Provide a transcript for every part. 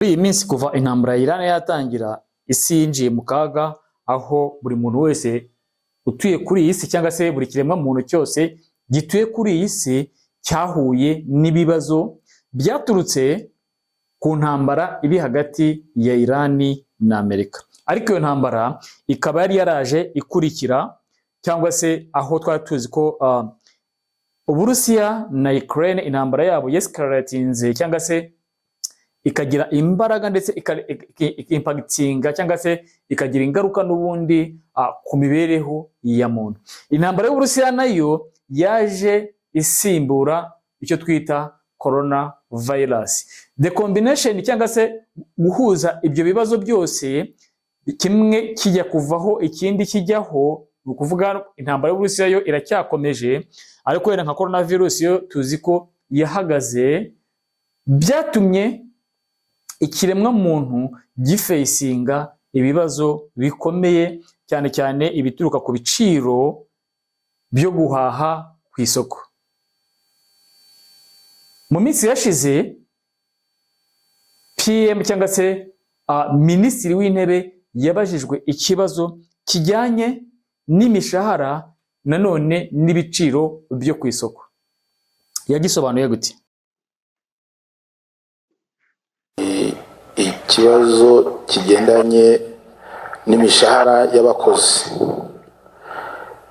Muri iyi minsi kuva intambara ya Iran yatangira, isi yinjiye mu kaga, aho buri muntu wese utuye kuri iyi si cyangwa se buri kiremwa muntu cyose gituye kuri iyi si cyahuye n'ibibazo byaturutse ku ntambara iri hagati ya Iran na Amerika. Ariko iyo ntambara ikaba yari yaraje ikurikira cyangwa se aho twari tuzi ko Uburusiya na Ukraine intambara yabo yescalatinze cyangwa se ikagira imbaraga ndetse ikimpactinga cyangwa se ikagira ingaruka n'ubundi ku mibereho ya muntu. Intambara y'Uburusiya nayo yaje isimbura icyo twita corona virus. The combination cyangwa se guhuza ibyo bibazo byose, kimwe kijya kuvaho ikindi kijyaho, ni ukuvuga intambara y'Uburusiya yo iracyakomeje, ariko wenda nka corona virus yo tuzi ko yahagaze, byatumye ikiremwa muntu gifacinga ibibazo bikomeye, cyane cyane ibituruka ku biciro byo guhaha ku isoko. Mu minsi yashize PM cyangwa se Minisitiri w'Intebe yabajijwe ikibazo kijyanye n'imishahara nanone n'ibiciro byo ku isoko. Yagisobanuye gute? Ikibazo kigendanye n'imishahara y'abakozi,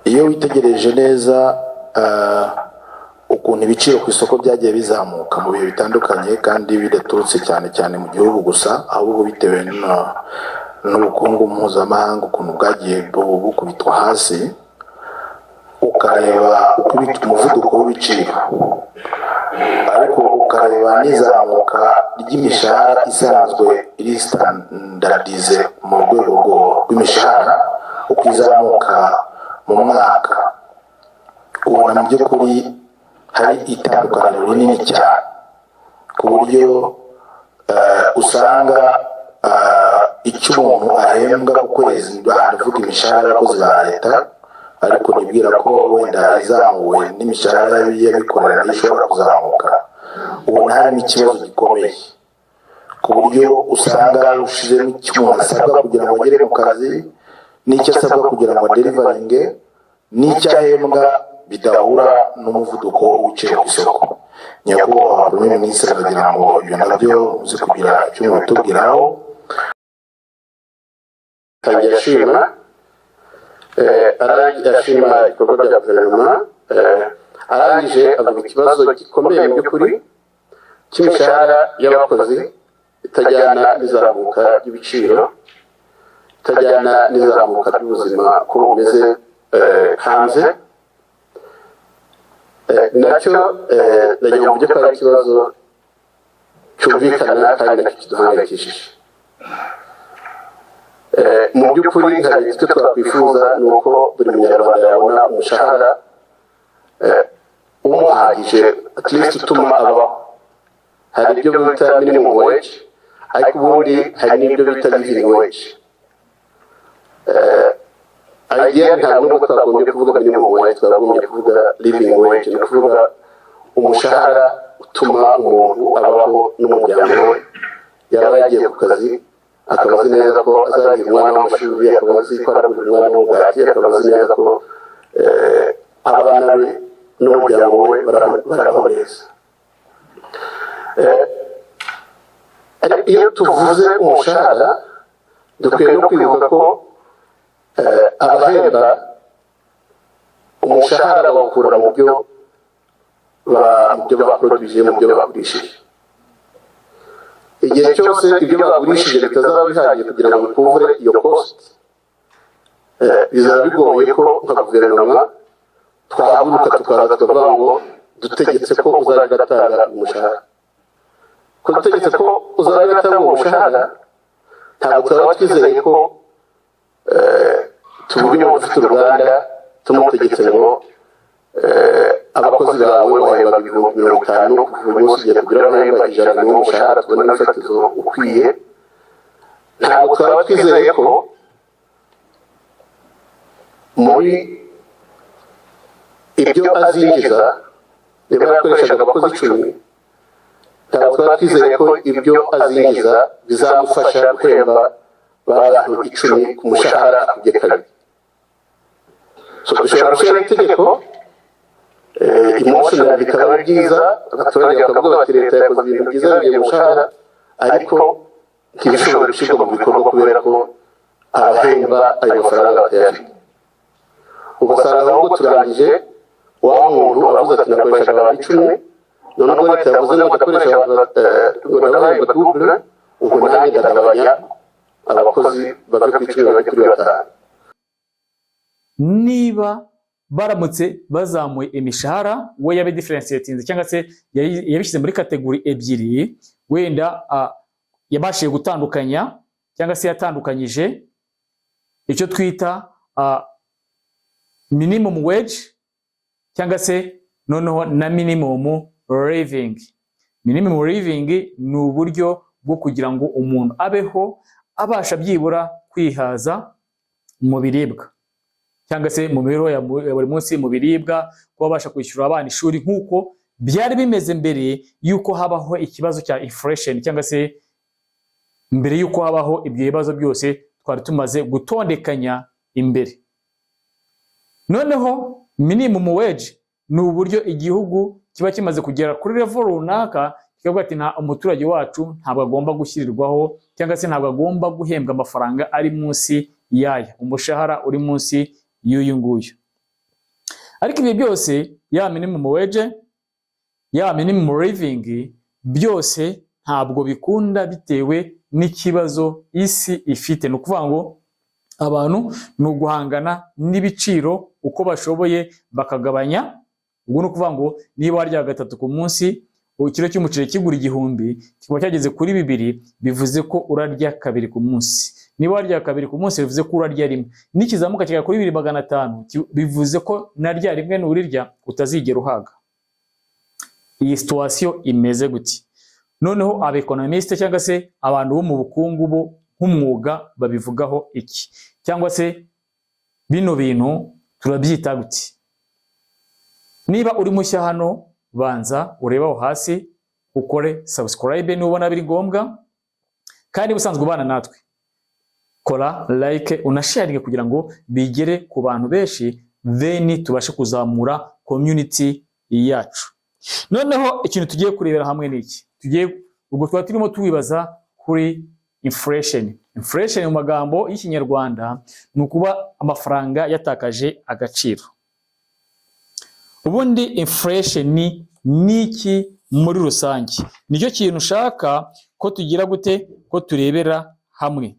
iyo witegereje neza ukuntu ibiciro ku isoko byagiye bizamuka mu bihe bitandukanye, kandi bidaturutse cyane cyane mu gihugu gusa, ahubwo bitewe n'ubukungu mpuzamahanga ukuntu bwagiye bukubitwa hasi, ukareba uko umuvuduko w'ibiciro, ariko ukareba n'izamuka ry'imishahara isanzwe iri standardized mu rwego rw'imishahara uko izamuka mu mwaka, ubona mu by'ukuri hari itandukaniro rinini cyane, ku buryo usanga icyo umuntu ahembwa ku kwezi, aha ndavuga imishahara y'abakozi ba leta, ariko nibwira ko wenda izamuwe n'imishahara y'abikorera nayo ishobora kuzamuka, ubona harimo ikibazo gikomeye, ku buryo usanga ushizemo icyo umuntu asabwa kugira ngo agere mu kazi n'icyo asabwa kugira ngo adeliveringe n'icyo ahembwa bidahura n'umuvuduko w'ibiciro ku isoko. Nyakubahwa Premier Ministre, ndagira ngo ibyo nabyo uze kugira icyo mubitubwiraho. Tangiye ashima, ashima ibikorwa bya guverinoma, arangije avuga ikibazo gikomeye mu by'ukuri cy'imishahara y'abakozi itajyana n'izamuka ry'ibiciro, itajyana n'izamuka ry'ubuzima uko bumeze hanze. Nacyo ndagira ngo mvuge ko ari ikibazo cyumvikana kandi nacyo kiduhangayikishije. Mu by'ukuri nka leta icyo twakwifuza ni uko buri munyarwanda yabona umushahara umuhagije, at least utuma abaho. Hari ibyo bita minimum wage, ariko ubundi hari n'ibyo bita living wage. Idea ntabwo nubwo twagombye kuvuga minimum wage, twagombye kuvuga living wage, ni ukuvuga umushahara utuma umuntu abaho n'umuryango we, yaba yagiye ku kazi akaba azi neza ko azarihira umwana w'amashuri, akaba azi ko aragurira umwana w'umugati, akaba azi neza ko abana be n'umuryango we barabaho neza. Ariko iyo tuvuze umushahara dukwiye no kwibuka ko abahemba umushahara bawukura mu byo baproduije, mu byo bagurishije. Igihe cyose ibyo bagurishije bitazaba bihagije kugira ngo bicovere iyo cost, bizaba bigoye ko nka guverinoma twahaguruka tukaza tukavuga ngo dutegetse ko uzajya uratanga umushahara. Ko dutegetse ko uzajya uratanga umushahara, ntabwo twaba twizeye ko tuvuge ngo ufite uruganda tumutegetse ngo abakozi bawe wahemba 50,000, kuva uyu munsi ugiye kugira bahemba 100, niwo mushahara tubona n'ifatizo ukwiye. Ntabwo twaba twizeye ko muri ibyo azinjiza, niba yakoreshaga abakozi 10. Ntabwo twaba twizeye ko ibyo azinjiza bizamufasha guhemba ba bantu 10 ku mushahara akubye kabiri. So dushobora gushyiraho itegeko, emotional bikaba ari byiza, abaturage bakavuga bati leta yakoze ibintu byiza, yongeye umushahara, ariko ntibishobore gushyirwa mu bikorwa kubera ko abahemba ayo mafaranga batayafite. Ugasanga ahubwo turangije, wa muntu avuze ati nakoreshaga abantu 10, none ubwo leta yavuze ngo ndakoresha abantu ngo ndabahemba double, ubwo nanjye ndagabanya abakozi bave ku 10 bajye kuri 5. Niba baramutse bazamuye imishahara, we yabidifferentiatinze cyangwa se yabishyize muri category ebyiri. Wenda yabashije gutandukanya cyangwa se yatandukanyije icyo twita minimum wage cyangwa se noneho na minimum living. Minimum living ni uburyo bwo kugira ngo umuntu abeho abasha byibura kwihaza mu biribwa cyangwa se mu mibereho ya buri munsi, mu biribwa, kuba abasha kwishyura abana ishuri nk'uko byari bimeze mbere y'uko habaho ikibazo cya inflation, cyangwa se mbere y'uko habaho ibyo bibazo byose twari tumaze gutondekanya imbere. Noneho minimum wage ni uburyo igihugu kiba kimaze kugera kuri level runaka, kikavuga ati nta umuturage wacu ntabwo agomba gushyirirwaho cyangwa se ntabwo agomba guhembwa amafaranga ari munsi y'aya, umushahara uri munsi y'uyu nguyu. Ariko ibi byose, ya minimum wage, ya minimum living, byose ntabwo bikunda bitewe n'ikibazo isi ifite. Ni ukuvuga ngo abantu ni uguhangana n'ibiciro uko bashoboye, bakagabanya. Ubwo ni ukuvuga ngo niba warya gatatu ku munsi, ikiro cy'umuceri kigura 1000 kikaba cyageze kuri 2000, bivuze ko urarya kabiri ku munsi. Niba warya kabiri ku munsi, bivuze ko urarya rimwe. Nikizamuka kigera kuri 2500, bivuze ko na rya rimwe nurirya utazigera uhaga. Iyi situation imeze gute? Noneho abeconomiste cyangwa se abantu bo mu bukungu bo nk'umwuga babivugaho iki? Cyangwa se bino bintu turabyita gute? Niba uri mushya hano, banza urebe aho hasi ukore subscribe nubona biri ngombwa, kandi ubusanzwe ubana natwe, kora like, unasharinge kugira ngo bigere ku bantu benshi, then tubashe kuzamura community yacu. Noneho ikintu tugiye kurebera hamwe ni iki? Tugiye, ubwo twaba turimo tuwibaza kuri inflation. Inflation mu magambo y'Ikinyarwanda ni ukuba amafaranga yatakaje agaciro. Ubundi inflation ni iki muri rusange? Nicyo kintu ushaka ko tugira gute, ko turebera hamwe.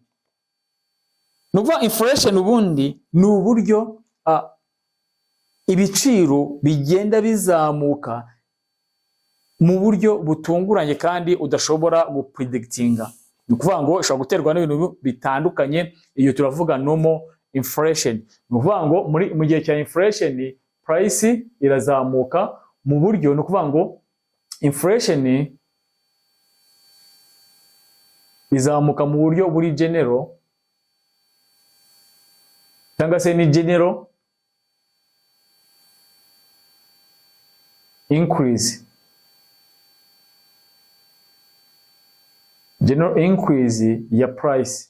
Ni ukuvuga inflation ubundi ni uburyo ibiciro bigenda bizamuka mu buryo butunguranye kandi udashobora gupredictinga. Ni ukuvuga ngo ishobora guterwa n'ibintu bitandukanye. Iyo turavuga normal inflation. Ni ukuvuga ngo mu gihe cya inflation, price irazamuka mu buryo, ni ukuvuga ngo inflation izamuka mu buryo buri general, cyangwa se ni general increase, general increase ya price.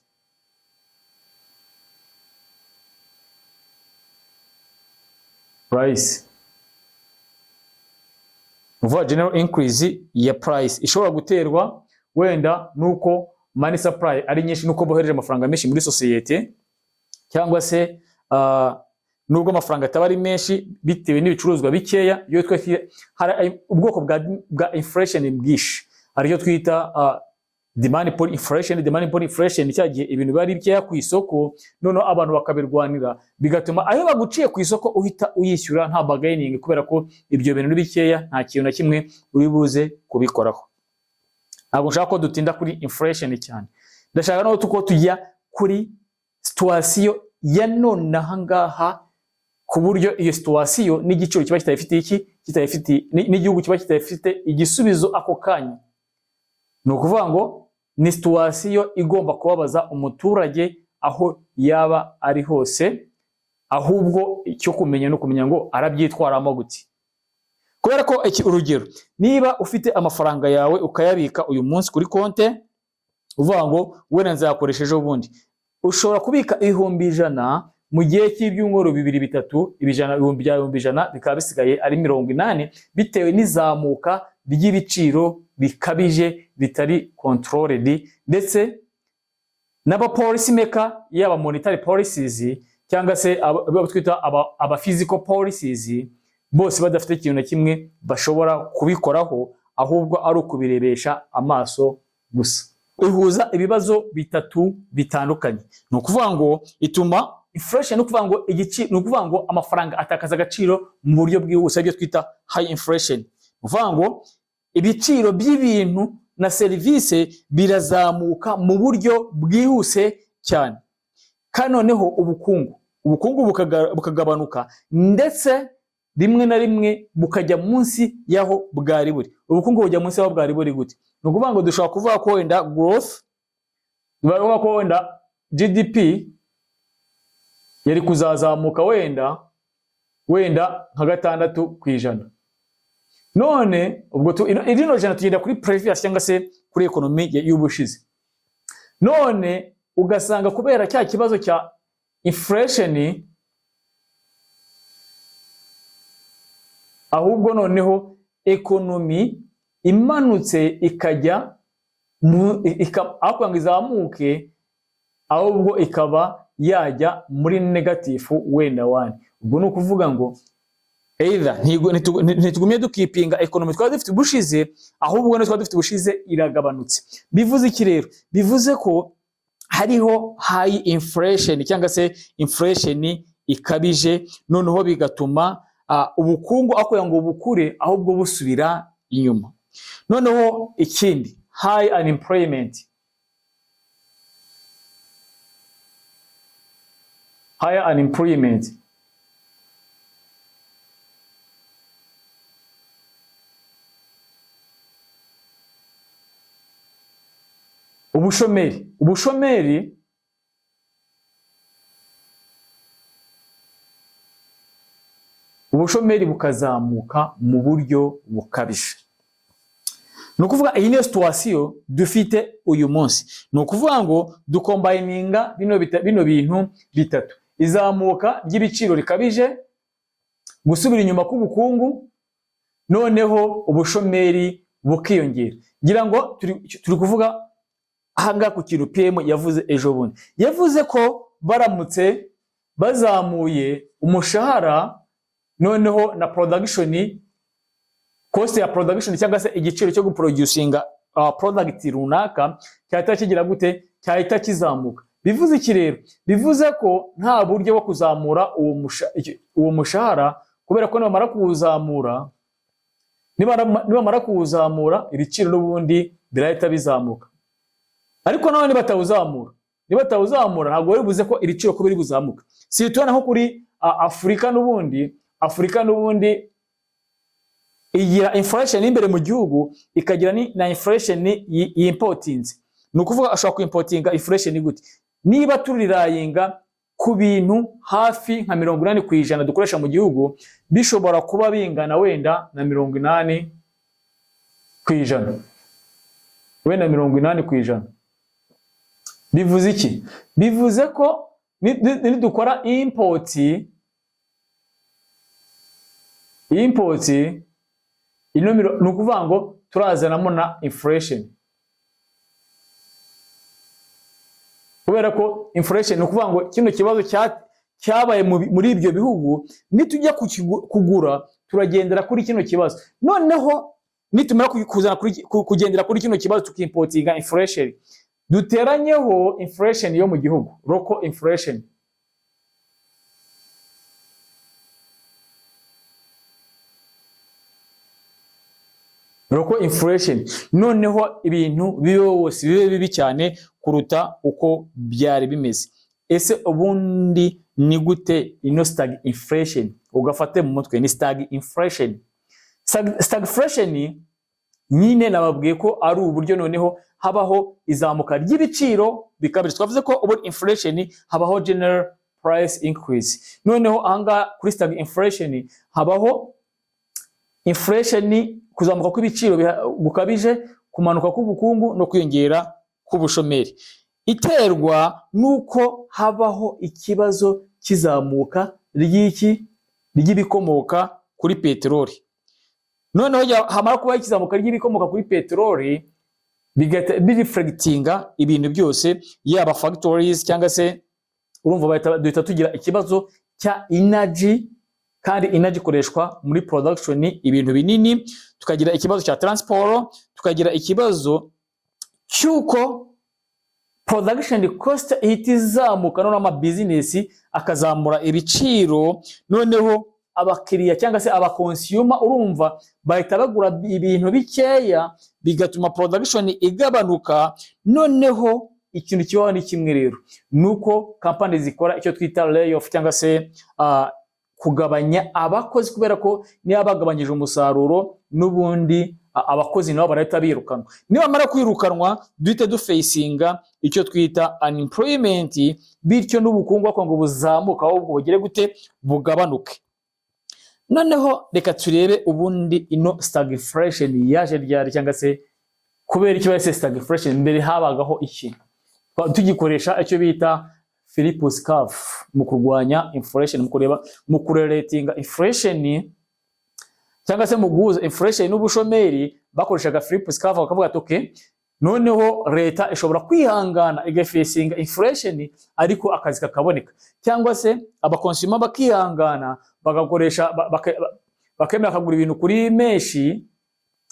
Price, uvuga general increase ya price ishobora guterwa wenda nuko money supply ari nyinshi, nuko bohereje amafaranga menshi muri sosiyete, cyangwa se nubwo amafaranga ataba ari menshi bitewe n'ibicuruzwa bikeya. Iyo twe hari ubwoko bwa inflation bwinshi, hari icyo twita demand pull inflation. Demand pull inflation, cya gihe ibintu biba ari bikeya ku isoko, noneho abantu bakabirwanira, bigatuma ayo baguciye ku isoko uhita uyishyura nta bargaining, kubera ko ibyo bintu ni bikeya, nta kintu na kimwe uri buze kubikoraho. Ntabwo nshaka ko dutinda kuri inflation cyane, ndashaka no ko tujya kuri situation ya nonaha ngaha, ku buryo iyo situation n'igiciro kiba kitayifitiye iki, kitayifitiye n'igihugu kiba kitayifite igisubizo ako kanya. Ni ukuvuga ngo ni situation igomba kubabaza umuturage aho yaba ari hose. Ahubwo icyo kumenya ni ukumenya ngo arabyitwaramo gute. Kubera ko iki, urugero, niba ufite amafaranga yawe ukayabika uyu munsi kuri konte, uvuga ngo wenda nzayakoresha ejo bundi, ushobora kubika 100,000, mu gihe cy'ibyumweru 2, 3, ibijana ibihumbi bya 100,000 bikaba bisigaye ari 80, bitewe n'izamuka ry'ibiciro bikabije bitari controlled, ndetse n'aba policy maker, yaba monetary policies cyangwa se abo twita aba fiscal policies, bose badafite ikintu na kimwe bashobora kubikoraho, ahubwo ari ukubirebesha amaso gusa. Ihuza ibibazo bitatu bitandukanye. Ni ukuvuga ngo ituma inflation, ni ukuvuga ngo ni ukuvuga ngo amafaranga atakaza agaciro mu buryo bwihuse, ibyo twita high inflation. Ni ukuvuga ngo ibiciro by'ibintu na serivisi birazamuka mu buryo bwihuse cyane, kandi noneho ubukungu bukagabanuka, ndetse rimwe na rimwe bukajya munsi y'aho bwari buri. Ubukungu bujya munsi y'aho bwari buri gute? Ni ukuvuga ngo dushobora kuvuga ko wenda growth, bavuga ko wenda GDP yari kuzazamuka wenda nka 6%. None ubwo rino jana tugenda kuri previous cyangwa se kuri economy y'ubushize, none ugasanga kubera cya kibazo cya inflation, ahubwo noneho economy imanutse ikajya aho kugira ngo izamuke, ahubwo ikaba yajya muri negative wenda one. Ubwo ni ukuvuga ngo either ntitugumye dukeepinga economy twari dufite ubushize, ahubwo no twari dufite ubushize iragabanutse. Bivuze iki rero? Bivuze ko hariho high inflation cyangwa se inflation ikabije, noneho bigatuma ubukungu aho kugira ngo bukure ahubwo busubira inyuma. Noneho ikindi, high unemployment. High unemployment, ubushomeri bukazamuka mu buryo bukabije. Ni ukuvuga iyi niyo situation dufite uyu munsi. Ni ukuvuga ngo ducombininga bino bintu bitatu: izamuka ry'ibiciro rikabije, gusubira inyuma k'ubukungu, noneho ubushomeri bukiyongera. Ngira ngo turi kuvuga ahangaha ku kintu PM yavuze ejo bundi. Yavuze ko baramutse bazamuye umushahara, noneho na production cost ya production cyangwa se igiciro cyo guproducinga product runaka cyahita kigira gute? Cyahita kizamuka. Bivuze iki rero? Bivuze ko nta buryo bwo kuzamura uwo mushahara, kubera ko nibamara kuwuzamura, ibiciro n'ubundi birahita bizamuka. Ariko nawe nibatawuzamura, ntabwo bari buze ko ibiciro ko biri buzamuka. Si tubona nko kuri Afurika n'ubundi igira inflation imbere mu gihugu, ikagira na inflation yimportinze. Ni ukuvuga ashobora kuimportinga inflation gute? Niba turelyinga ku bintu hafi nka 80% dukoresha mu gihugu, bishobora kuba bingana wenda na 80%, wenda 80%. Bivuze iki? Bivuze ko nidukora import ino, ni ukuvuga ngo turazanamo na inflation, kubera ko inflation, ni ukuvuga ngo kino kibazo cyabaye muri ibyo bihugu, nitujya kugura turagendera kuri kino kibazo. Noneho nitumara kuzana kugendera kuri kino kibazo, tukimportinga inflation, duteranyeho inflation yo mu gihugu, local inflation. Local inflation, noneho ibintu bibe wose bibe bibi cyane kuruta uko byari bimeze. Ese ubundi ni gute ino stag inflation? Ugafate mu mutwe, ni stag inflation. Stagflation nyine nababwiye ko ari uburyo noneho habaho izamuka ry'ibiciro bikabije. Twavuze ko ubu inflation habaho general price increase, noneho ahangaha kuri stag inflation habaho Inflation, kuzamuka kw'ibiciro gukabije, kumanuka k'ubukungu no kwiyongera k'ubushomeri, iterwa n'uko habaho ikibazo cy'izamuka ry'iki? Ry'ibikomoka kuri peteroli. Noneho hamara kubaho ikizamuka ry'ibikomoka kuri peteroli, bigahita bireflectinga ibintu byose, yaba factories cyangwa se urumva duhita tugira ikibazo cya energy, kandi energy ikoreshwa muri production ibintu binini. Tukagira ikibazo cya transport, tukagira ikibazo cy'uko production cost ihita izamuka, noneho ama business akazamura ibiciro, noneho abakiriya cyangwa se aba consumer urumva bahita bagura ibintu bikeya, bigatuma production igabanuka. Noneho ikintu kibaho ni kimwe rero, nuko company zikora icyo twita layoff cyangwa se kugabanya abakozi, kubera ko niba bagabanyije umusaruro n'ubundi abakozi nabo barahita birukanwa. Nibamara kwirukanwa, duhite dufacinga icyo twita unemployment, bityo n'ubukungu ariko ngo buzamuka, ahubwo bugere gute? Bugabanuke. Noneho reka turebe ubundi ino stagflation yaje ryari, cyangwa se kubera iki bahise stagflation? Mbere habagaho iki? Tugikoresha icyo bita Phillips curve mu kurwanya inflation, mu kureba, mu kurelatinga inflation cyangwa se mu guhuza inflation n'ubushomeri, bakoreshaga Phillips curve, bakavuga ati: "Okay, noneho leta ishobora kwihangana igafacinga inflation ariko akazi kakaboneka, cyangwa se aba consumer bakihangana bagakoresha bakemera bakagura ibintu kuri menshi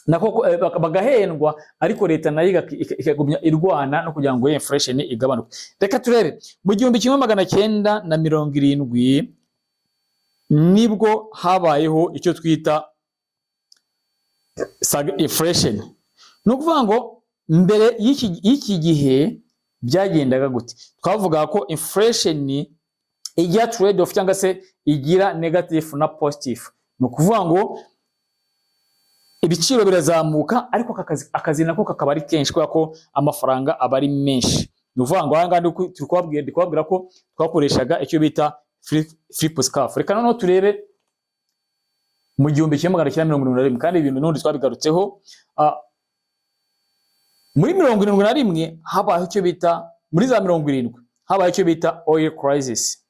nako bagahendwa, ariko leta nayo ikagumya irwana no kugira ngo inflation igabanuke." Reka turebe mu 1970, nibwo habayeho icyo twita inflation. Ni ukuvuga ngo mbere y'iki gihe byagendaga gute? Twavuga ko inflation igira trade off cyangwa se igira negative na positive. Ni ukuvuga ngo ibiciro birazamuka, ariko akazi nako kakaba ari kenshi kubera ko amafaranga aba ari menshi. Ni ukuvuga ngo aha ngaha ndi kubabwira ko twakoreshaga icyo bita Phillips curve. Reka noneho turebe mu 1971, kandi ibintu n'ubundi twabigarutseho. Muri 71 habayeho icyo bita, muri za 70 habayeho icyo bita oil crisis.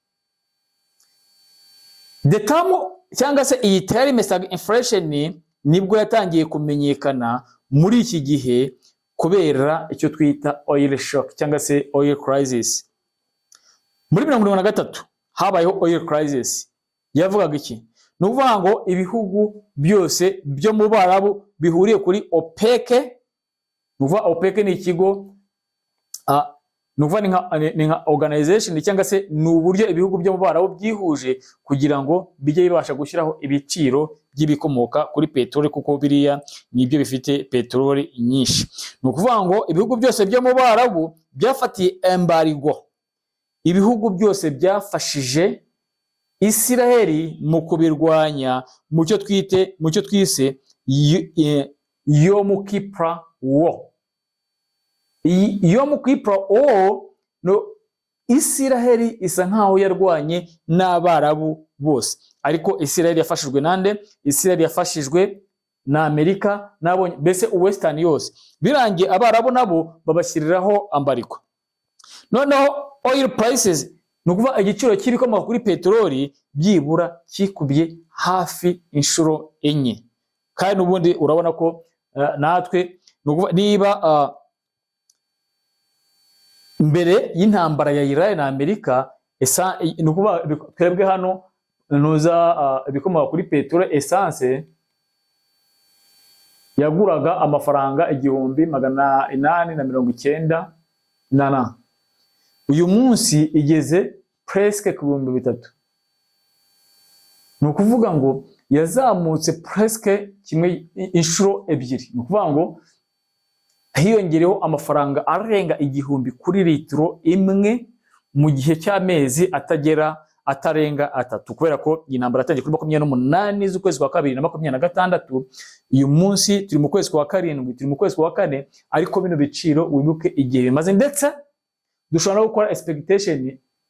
The term cyangwa se iyi term inflation nibwo yatangiye kumenyekana muri iki gihe kubera icyo twita oil shock cyangwa se oil crisis. Muri 73 habayeho oil crisis. Yavugaga iki? Ni ukuvuga ngo ibihugu byose byo mu Barabu bihuriye kuri OPEC. Ni ukuvuga OPEC ni ikigo, ni ukuvuga ni nka organization cyangwa se ni uburyo ibihugu byo mu Barabu byihuje kugira ngo bijye bibasha gushyiraho ibiciro by'ibikomoka kuri peteroli, kuko biriya nibyo bifite peteroli nyinshi. Ni ukuvuga ngo ibihugu byose byo mu Barabu byafatiye embargo ibihugu byose byafashije Isiraheli mu kubirwanya mu cyo twise Yom Kippur War. Iyi Yom Kippur War, no Isiraheli isa nkaho yarwanye n'Abarabu bose, ariko Isiraheli yafashijwe nande? Isiraheli yafashijwe na Amerika n'abonye, mbese Western yose. Birangiye Abarabu nabo babashyiriraho embargo. Noneho oil prices, ni ukuvuga igiciro cy'ibikomoka kuri peteroli, byibura kikubye hafi inshuro enye. Kandi n'ubundi urabona ko natwe, ni ukuvuga niba mbere y'intambara ya Iran na Amerika, ni ukuvuga twebwe hano ntuza ibikomoka kuri peteroli, essence yaguraga amafaranga 1890 na uyu munsi igeze presque ku 3000. Ni ukuvuga ngo yazamutse presque kimwe inshuro ebyiri. Ni ukuvuga ngo hiyongereho amafaranga arenga 1000 kuri litiro imwe mu gihe cy'amezi atagera, atarenga 3, kubera ko iyi ntambara yatangiye kuri 28 z'ukwezi kwa kabiri na 26. Uyu munsi turi mu kwezi kwa karindwi, turi mu kwezi kwa kane, ariko bino biciro wibuke igihe bimaze. Ndetse dushobora no gukora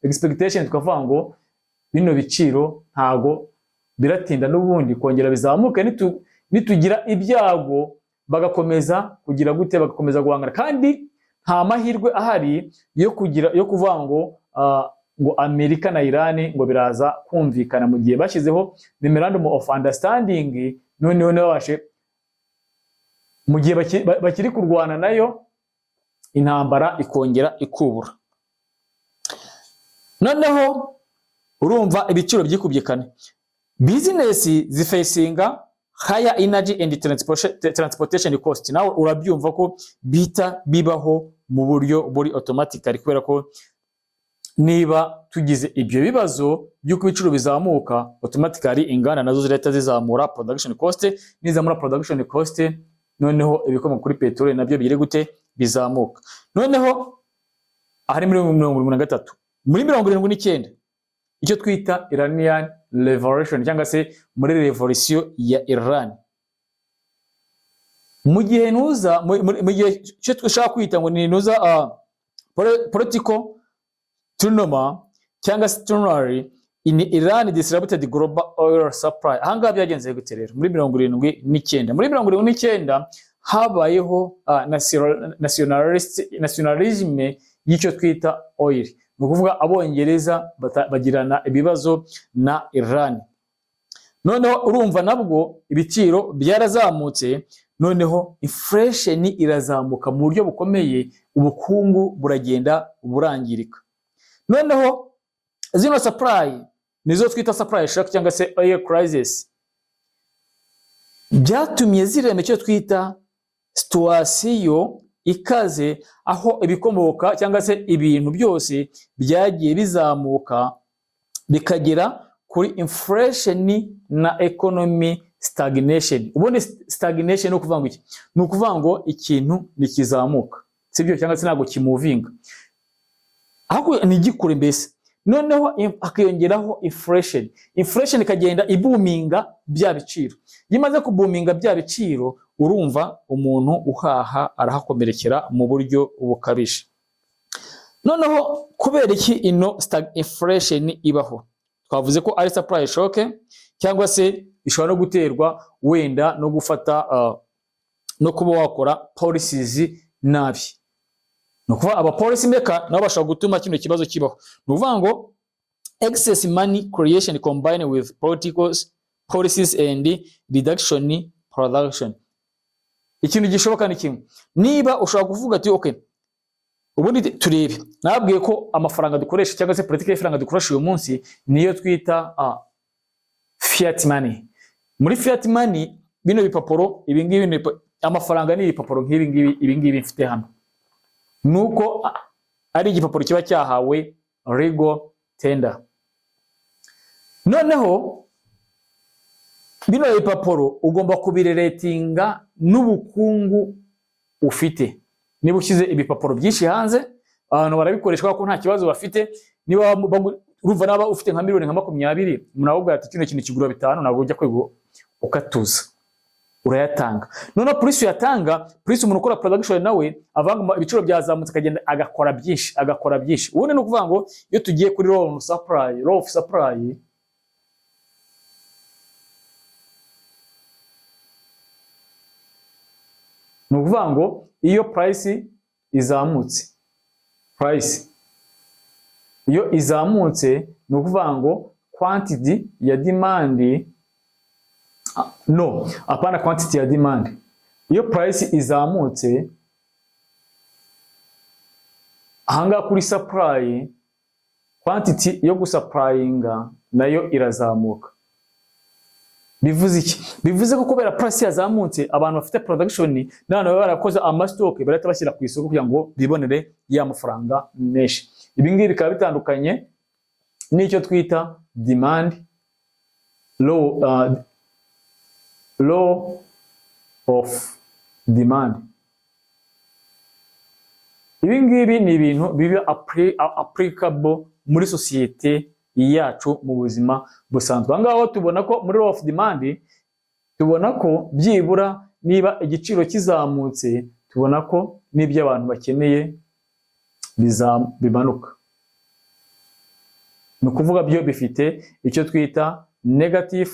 expectation tukavuga ngo bino biciro ntago biratinda n'ubundi kongera bizamuke. Nitugira ibyago bagakomeza kugira gute? Bagakomeza guhangana, kandi nta mahirwe ahari yo kugira yo kuvuga ngo Amerika na Iran ngo biraza kumvikana, mu gihe bashyizeho memorandum of understanding, noneho ntibabashe, mu gihe bakiri kurwana nayo, intambara ikongera ikubura. Noneho urumva ibiciro byikubye kane, business zifacinga higher energy and transportation cost. Nawe urabyumva ko bita bibaho mu buryo buri automatically, kubera ko niba tugize ibyo bibazo by'uko ibiciro bizamuka, automatically inganda nazo zirahita zizamura production cost. Nizamura production cost, noneho ibikomoka kuri peteroli nabyo bigire gute? Bizamuka. Noneho ahari muri 73, muri 79, icyo twita Iranian Revolution, cyangwa se muri revolution ya Iran, mu gihe nuza mu gihe icyo dushaka kwita ngo ni nuza political turmoil cyangwa se turmoil in Iran disrupted global oil supply. Ahangaha byagenze gute rero? Muri 79, muri 79 habayeho nationalism y'icyo twita oil, ni ukuvuga Abongereza bagirana ibibazo na Iran. Noneho urumva nabwo ibiciro byarazamutse, noneho inflation irazamuka mu buryo bukomeye, ubukungu buragenda burangirika. Noneho zino supply nizo twita supply shock cyangwa se oil crisis, byatumye zirema icyo twita situation ikaze, aho ibikomoka cyangwa se ibintu byose byagiye bizamuka bikagera kuri inflation na economy stagnation. Ubundi stagnation ni ukuvuga ngo iki? Ni ukuvuga ngo ikintu ntikizamuka, sibyo? Cyangwa se ntabwo kimovinga, ahubwo ntigikure mbese. Noneho hakiyongeraho inflation, inflation ikagenda iboominga bya biciro. Iyo imaze kuboominga bya biciro, urumva umuntu uhaha arahakomerekera mu buryo bukabije. Noneho kubera iki ino inflation ibaho? Twavuze ko ari supply shock, cyangwa se ishobora no guterwa wenda no gufata no kuba wakora policies nabi. Ni ukuvuga aba policy maker nabo bashobora gutuma kino kibazo kibaho. Ni ukuvuga ngo excess money creation combined with political policies and reduction production. Ikintu gishoboka ni kimwe, niba ushobora kuvuga ati okay, ubundi turebe, nababwiye ko amafaranga dukoresha cyangwa se politiki y'ifaranga dukoresha uyu munsi niyo twita fiat money. Muri fiat money, bino bipapuro, ibi ngibi amafaranga ni ibipapuro nk'ibi ngibi, ibi ngibi mfite hano, nuko ari igipapuro kiba cyahawe legal tender. Noneho bino bipapuro ugomba kubirelatinga n'ubukungu ufite. Niba ushyize ibipapuro byinshi hanze, abantu barabikoresha kuko nta kibazo bafite. Niba urumva naba ufite nka miliyoni nka 20, umuntu akubwira ati kino kintu kigura 5, ntabwo ujya kwiga ukatuza, urayatanga. Noneho plus uyatanga, plus umuntu ukora production nawe avanga ibiciro byazamutse, akagenda agakora byinshi, agakora byinshi. Ubundi ni ukuvuga ngo iyo tugiye kuri law of supply, law of supply ni ukuvuga ngo iyo price izamutse, price iyo izamutse, ni ukuvuga ngo quantity ya demand, no, apana quantity ya demand, iyo price izamutse ahangaha kuri supply, quantity yo gusupplyinga nayo irazamuka. Bivuze iki? Bivuze ko kubera price yazamutse, abantu bafite production n'abantu baba barakoze amastock barahita bashyira ku isoko kugira ngo bibonere ya mafaranga menshi. Ibi ngibi bikaba bitandukanye n'icyo twita demand law, law of demand. Ibi ngibi ni ibintu biba applicable muri sosiyete yacu mu buzima busanzwe. Aha ngaho tubona ko muri law of demand, tubona ko byibura niba igiciro kizamutse, tubona ko n'ibyo abantu bakeneye bimanuka. Ni ukuvuga byo bifite icyo twita negative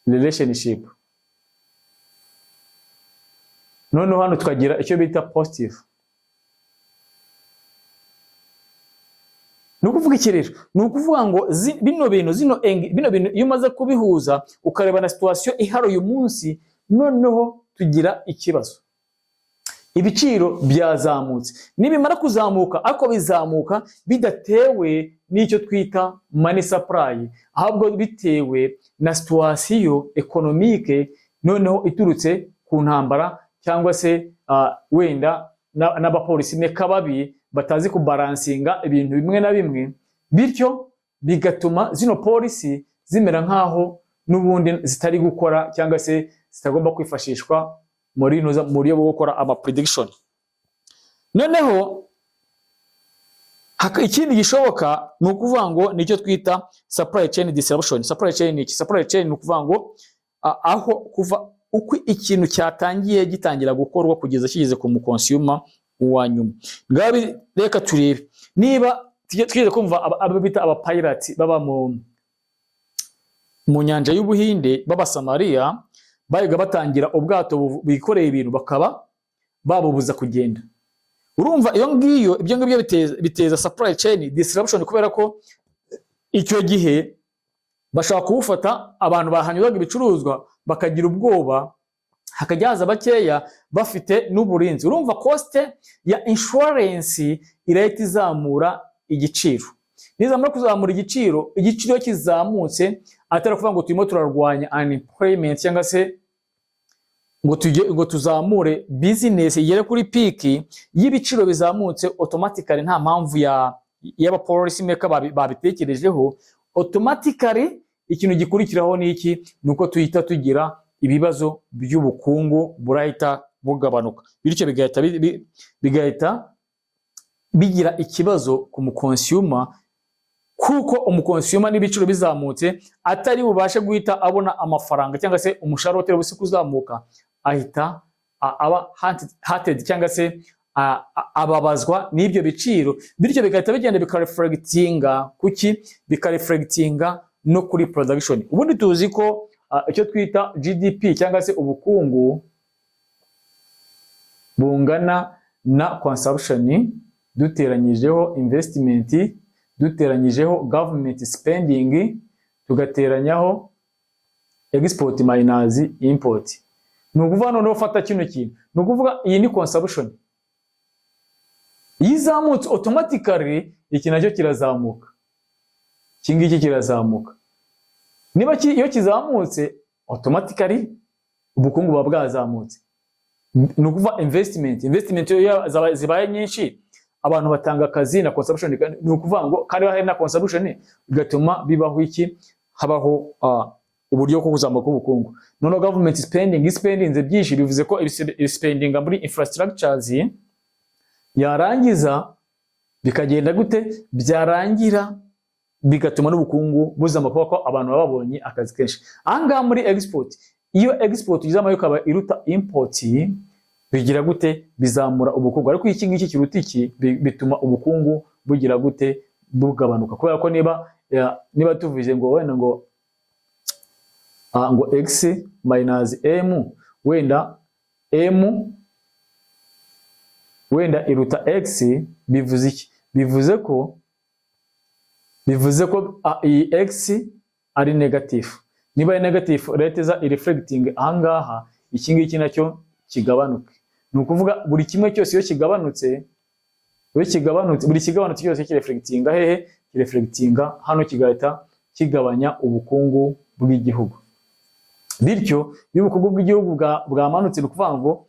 relationship. Noneho hano tukagira icyo bita positive. Ni ukuvuga iki rero? Ni ukuvuga ngo bino bintu zino bino bintu iyo umaze kubihuza ukareba na situation ihari uyu munsi, noneho tugira ikibazo. Ibiciro byazamutse, nibimara kuzamuka ariko bizamuka bidatewe n'icyo twita money supply, ahubwo bitewe na situation économique, noneho iturutse ku ntambara cyangwa se wenda n'abapolisi meka babi batazi kubalancinga ibintu bimwe na bimwe, bityo bigatuma zino policy zimera nk'aho n'ubundi zitari gukora cyangwa se zitagomba kwifashishwa muri mu buryo bwo gukora ama prediction. Noneho ikindi gishoboka ni ukuvuga ngo nicyo twita supply chain disruption. Supply chain ni iki? Supply chain ni ukuvuga ngo aho kuva uko ikintu cyatangiye gitangira gukorwa kugeza kigeze ku muconsumer wa nyuma. Ngabi reka turebe niba tujye kumva abo bita aba pirates baba mu nyanja y'Ubuhinde b'Abasamariya, bayiga batangira ubwato bikoreye ibintu bakaba babubuza kugenda. Urumva iyo ngiyo, ibyo ngibyo biteza supply chain disruption, kubera ko icyo gihe bashaka kuwufata, abantu bahanyuraga ibicuruzwa bakagira ubwoba, hakajya haza bakeya bafite n'uburinzi. Urumva cost ya insurance irahita izamura igiciro. Nizamara kuzamura igiciro, igiciro iyo kizamutse, atari ukuvuga ngo turimo turarwanya unemployment cyangwa se ngo tujye ngo tuzamure business igere kuri peak y'ibiciro bizamutse, automatically nta mpamvu ya y'aba policy maker babitekerejeho, automatically ikintu gikurikiraho ni iki? Ni uko tuhita tugira ibibazo by'ubukungu burahita bugabanuka, bityo bigahita bigira ikibazo ku muconsumer, kuko umuconsumer n'ibiciro bizamutse atari bubashe guhita abona amafaranga cyangwa se umushahara utari buze kuzamuka, ahita aba hurted cyangwa se ababazwa n'ibyo biciro, bityo bigahita bigenda bikareflectinga kuki? Bikareflectinga no kuri production. Ubundi tuzi ko icyo twita GDP cyangwa se ubukungu bungana na consumption duteranyijeho investment, duteranyijeho government spending, tugateranyaho export minus import. Ni ukuvuga noneho fata kino kintu, ni ukuvuga iyi ni consumption, iyo izamutse automatically iki nacyo kirazamuka, iki ngiki kirazamuka. Niba iyo kizamutse, automatically ubukungu buba bwazamutse. Ni ukuvuga investment iyo zibaye nyinshi, abantu batanga akazi na consumption, ni ukuvuga ngo kandi hari na consumption, bigatuma bibaho iki? Habaho uburyo bwo kuzamuka k'ubukungu. Noneho government spending, spending byinshi bivuze ko spending muri infrastructures, yarangiza bikagenda gute? Byarangira bigatuma n'ubukungu buzamuka kuko abantu baba babonye akazi kenshi. Ahangaha muri export, iyo export izamuye ikaba iruta import, bigira gute? Bizamura ubukungu. Ariko iki ngiki kiruta iki, bituma ubukungu bugira gute? Bugabanuka, kubera ko niba tuvuze ngo wenda ngo x minus m, wenda m wenda iruta x, bivuze iki? Bivuze ko iyi x ari negative. Niba ari negative, rate iza ireflecting ahangaha, iki ngiki nacyo kigabanuke. Ni ukuvuga buri kimwe cyose iyo kigabanutse, buri kigabanutse cyose kireflectinga hehe? Kireflectinga hano, kigahita kigabanya ubukungu bw'igihugu. Bityo iyo ubukungu bw'igihugu bwamanutse, ni ukuvuga ngo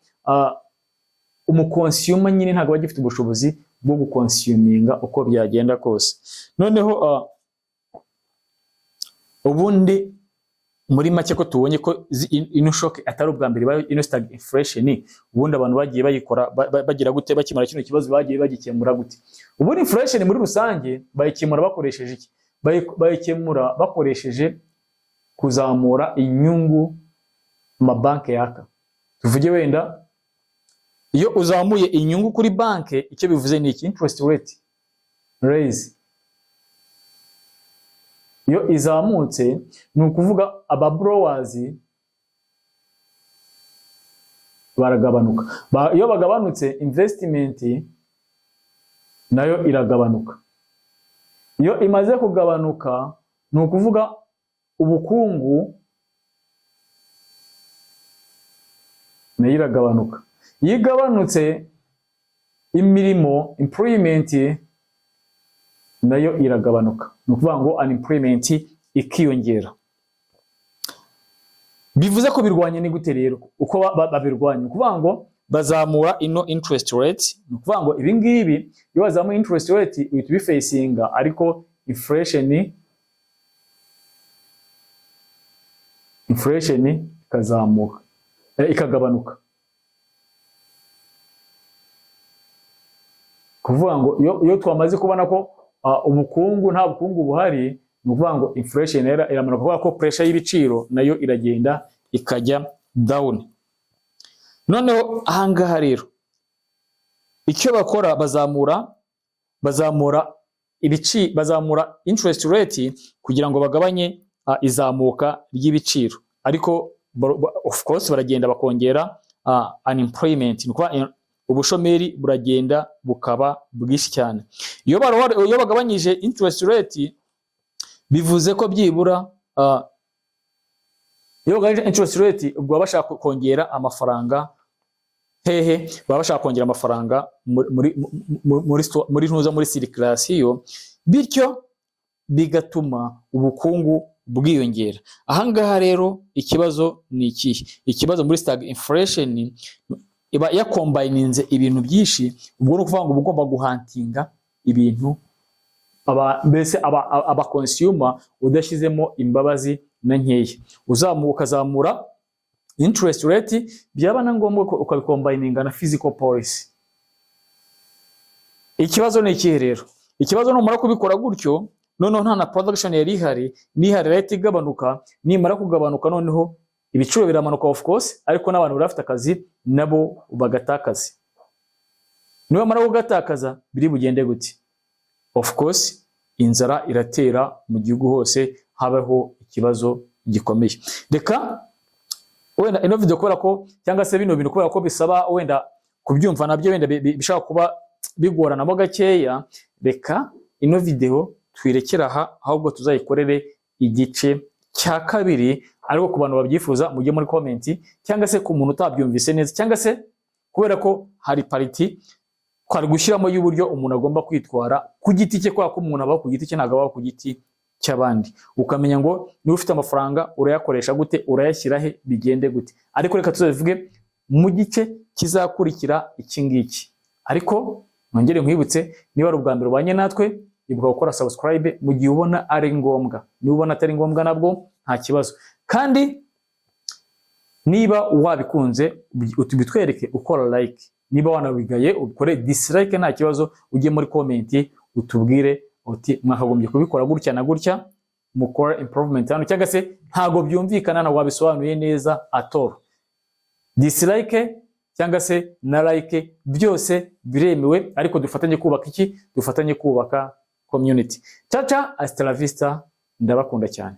umuconsumer nyine ntabwo aba agifite ubushobozi bwo guconsuminga uko byagenda kose. Noneho ubundi muri make, ko tubonye ko ino shock atari ubwa mbere ibaye, ino stagflation, ubundi abantu bagiye bayikora bagira gute bakemura kino kibazo? Bagiye bagikemura gute? Ubundi inflation muri rusange bayikemura bakoresheje iki? Bayikemura bakoresheje kuzamura inyungu amabanki yaka. Tuvuge wenda iyo uzamuye inyungu kuri banki, icyo bivuze ni iki? Interest rate raise, iyo izamutse, ni ukuvuga aba borrowers Baragabanuka. Iyo bagabanutse, investment nayo iragabanuka. Iyo imaze kugabanuka, ni ukuvuga ubukungu nayo iragabanuka. Iyo igabanutse, imirimo, employment, nayo iragabanuka, ni ukuvuga ngo unemployment ikiyongera. Bivuze ko birwanya ni gute rero? Uko babirwanya, ni ukuvuga ngo bazamura ino interest rate. Ni ukuvuga ngo ibi ngibi, iyo bazamuye interest rate, uhita ubifacinga, ariko inflation ikazamuka, ikagabanuka. Kuvuga ngo iyo twamaze kubona ko ubukungu, nta bukungu buhari, ni ukuvuga ngo inflation iramanuka, kubera ko pressure y'ibiciro nayo iragenda ikajya down. Noneho ahangaha rero icyo bakora, bazamura interest rate kugira ngo bagabanye izamuka ry'ibiciro, ariko of course baragenda bakongera unemployment, ni ukuvuga ubushomeri buragenda bukaba bwinshi cyane. Iyo bagabanyije interest rate, bivuze ko byibura iyo bagabanyije interest rate, ubwo baba bashaka kongera amafaranga hehe? Baba bashaka kongera amafaranga muri ntuza, muri circulation, bityo bigatuma ubukungu bwiyongera. Ahangaha rero ikibazo ni ikihe? Ikibazo muri stagflation, iba yacombininze ibintu byinshi. Ubwo ni ukuvuga ngo uba ugomba guhuntinga ibintu aba, mbese aba consumer udashyizemo imbabazi na nkeya, uzamuka ukazamura interest rate, byaba na ngombwa ko ukabicombininga na fiscal policy. Ikibazo ni ikihe rero? Ikibazo, numara kubikora gutyo, noneho nta na production yari ihari, nihari rate igabanuka. Nimara kugabanuka, noneho ibiciro biramanuka, of course, ariko n'abantu bari bafite akazi nabo bagatakaza. Nibamara kugatakaza, biri bugende gute? Of course inzara iratera mu gihugu hose, habaho ikibazo gikomeye. Reka wenda ino video, kubera ko, cyangwa se bino bintu, kubera ko bisaba wenda kubyumva nabyo wenda bishobora kuba bigoranamo gakeya, reka ino video twirekere aha, ahubwo tuzayikorere igice cya kabiri. Ariko ku bantu babyifuza, mujye muri comment, cyangwa se ku muntu utabyumvise neza, cyangwa se kubera ko hari part twari gushyiramo y'uburyo umuntu agomba kwitwara ku giti cye, kubera ko umuntu abaho ku giti cye, ntabwo abaho ku giti cy'abandi, ukamenya ngo niba ufite amafaranga urayakoresha gute, urayashyira he, bigende gute. Ariko reka tuzabivuge mu gice kizakurikira iki ngiki. Ariko nongere nkwibutse, niba ari ubwa mbere ubanye natwe, ibuka gukora subscribe mu gihe ubona ari ngombwa. Niba ubona atari ngombwa, nabwo nta kibazo. Kandi niba wabikunze, bitwereke ukora like. Niba wanabigaye, ukore dislike, nta kibazo. Ujye muri comment utubwire uti mwakagombye kubikora gutya na gutya, mukora improvement hano, cyangwa se ntago byumvikana, ntabwo wabisobanuye neza atoro. Dislike cyangwa se na like byose biremewe, ariko dufatanye kubaka iki? Dufatanye kubaka community. Caca, hasta la vista, ndabakunda cyane.